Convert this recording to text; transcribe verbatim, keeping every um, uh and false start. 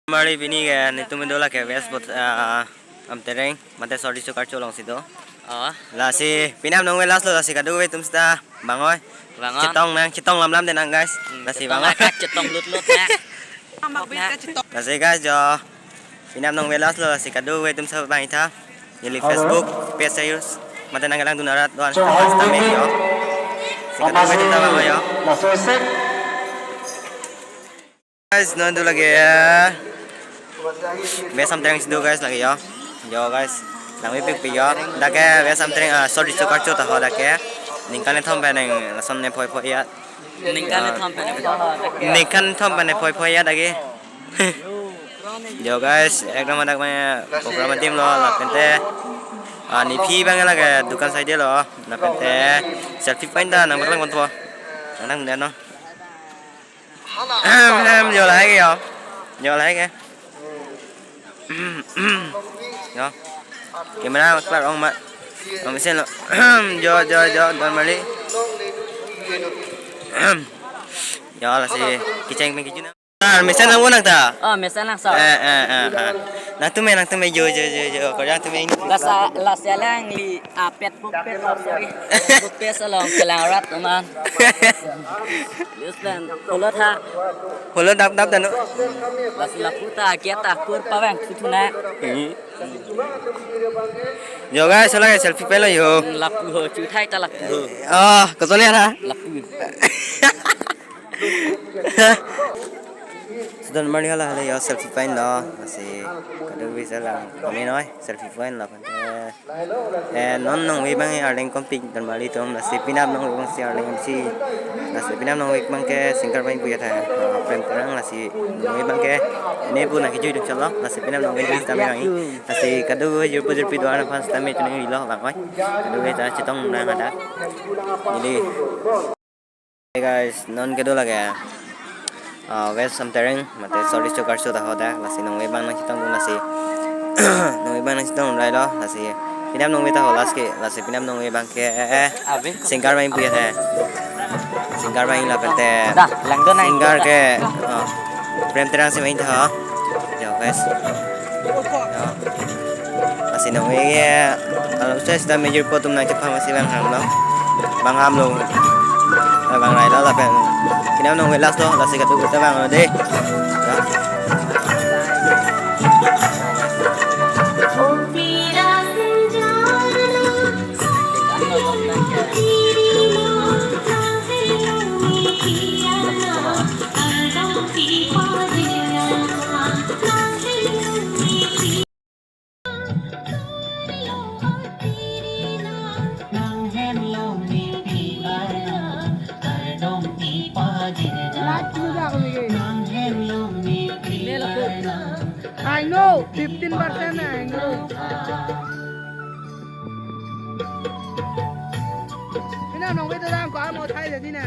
Mari pini ke netum do lake West Bot, ah, Amtereng, mate Sor District karcho alongsi do. Oh, lasi pini nong ve last lo, lasi kadokave atum sita bang oi. Bang oi. Chetong nang, chetong lamlam de nang, guys. Hmm, lasi chetong bang oi. Nang, chetong lutlut nang. Lasi guys, jo, pini nong ve last lo, lasi kadokave atum sita bang-itha. Neli Facebook page use, mate nangkelangdun arat do-an sita me yo. Lasi kadokave atum sita bang oi yo. Guys, non do lake ya. West Amtereng si do guys lake yo. Yo guys, nang mepik pi yo. Dak ke West Amtereng, ah, Sor District karcho ta ho dak ke. Ningkan kethom pen nang lason ne phoi phoi ya. Ningkan kethom pen ne phoi phoi ya. Ningkan kethom pen ne phoi phoi ya dak ke. Yo guys, ekdom adak me program adim lo lapen te. Ah, nephi bang lake dukan side lo. Lapen te selfie point ta nang berlang konpo. Nang nang no. Ahem, ahem, yo lahai ke yo. Yo lahai ke. Yo. Camera klar ong ma. Ong mesen lo. Yo, yo, yo, don mali. Yo, lasi kecheng pen kejun. Ah, mesen nang unang ta? Oh, mesen nang so. Eh, eh, eh, eh. Nangtum me, nangtum me, yo, yo, yo, yo. Kau nangtum me ini. Lasa, lasa lang li apet bukpet lo, sorry. Bukpet salong kelang rat teman. Listen, hulot ha. Hulot dap dap danu. Lasi lapu ta, kiat ta, kur pawang, sutuna. Hmm. Yo guys, solang selfie pelo yo. Lapu ho, chuthai ta lapu ho. Oh, kau solang ha? Lapu. Sudah mari hala hala yo selfie point lo, lasi kadokave sita lang kami noi selfie point lo kan. Eh, non nong ve bang arleng kompik don mali atum, lasi pini nong ve bang si arleng si, lasi pini nong ve bang ke singer bang puya tha, ah, Prem Terang, lasi nong ve bang ke ne pu nang kejui dun chalo, lasi pini nong ve bang sita me bang, lasi kadokave jirpo jirpi do-an aphan sita me chuning rilo bang oi, kadokave ta chetong nang ada. Jadi Hey guys, non kedo lake, ah, West Amtereng, mate Sor District karcho ta ho dak, lasi nong ve bang nang chetong dun lasi. Nong ve bang nang chetong dun rai lo, lasi. Pini nong ve ta ho last ke, lasi pini nong ve bang ke, eh, eh, singer bang puya tha. Singer bang lapen te. Dah, langdon nang. Singer ke, ah, Prem Terang si bang tha. Yo guys. Yo. Lasi nong ve ke, kalau saya sudah major po atum nang chepha masi bang ham lo. Bang ham lo. Eh, bang rai lo lapen. Pini nong ve last lo, lasi kadokave ta bang lo de. Yo. I know, fifteen percent I know. Pini nong ve ta dang ko amo thai jadi na.